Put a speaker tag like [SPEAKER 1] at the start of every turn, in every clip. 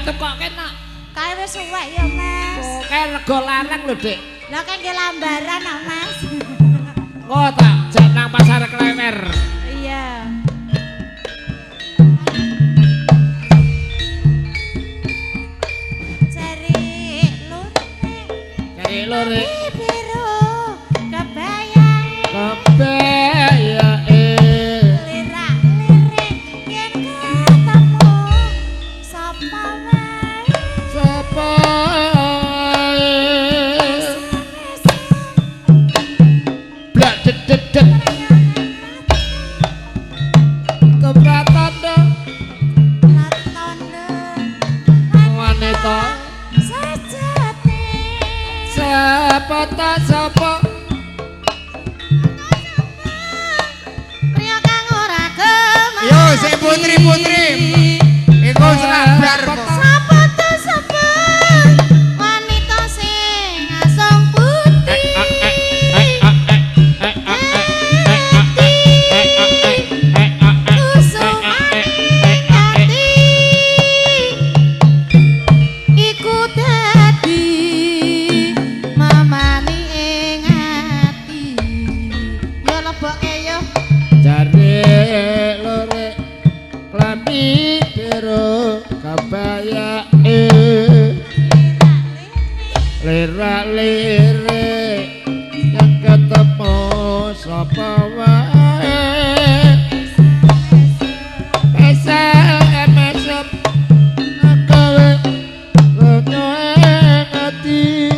[SPEAKER 1] mbok tukokke nak.
[SPEAKER 2] Kae wis suwek ya, Mas.
[SPEAKER 1] Oh, kae rego larang lho, Dik.
[SPEAKER 2] Lah kae nggih lambaran kok, Mas.
[SPEAKER 1] Engko tak jak nang pasar Klewer.
[SPEAKER 2] Iya. Cari lure.
[SPEAKER 1] Cari lure.
[SPEAKER 2] Biru kebayang.
[SPEAKER 1] Kebayang.
[SPEAKER 2] Lirak-lirik yen ketemu sapa wae.
[SPEAKER 1] Sapa wae. Blak dedet. Kepratanda wanita
[SPEAKER 2] sejati.
[SPEAKER 1] Sapa ta sapa
[SPEAKER 2] priya kang ora kemati.
[SPEAKER 3] Yo sing putri-putri iku selabar kok.
[SPEAKER 2] Sapa ta sapa wanita sing asong putih. Kusumane ati iku dadi mamani ing ati. Yo lebokke yo.
[SPEAKER 1] Jare lore klambi biru kebayake lirak lirik yang ketemu sapa wae. SMS gawe lenyo ing ati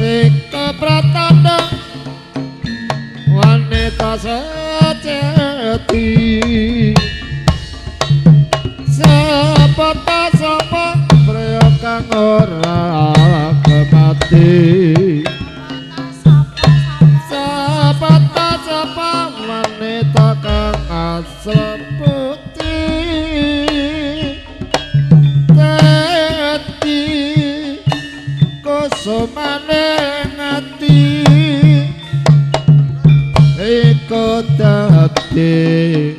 [SPEAKER 1] iku pratanda wanita sejati. Sapa ta sapa priya kang ora kemati. Sapa ta sapa wanita kang asal putih. Dadi kusumane ati iku dadi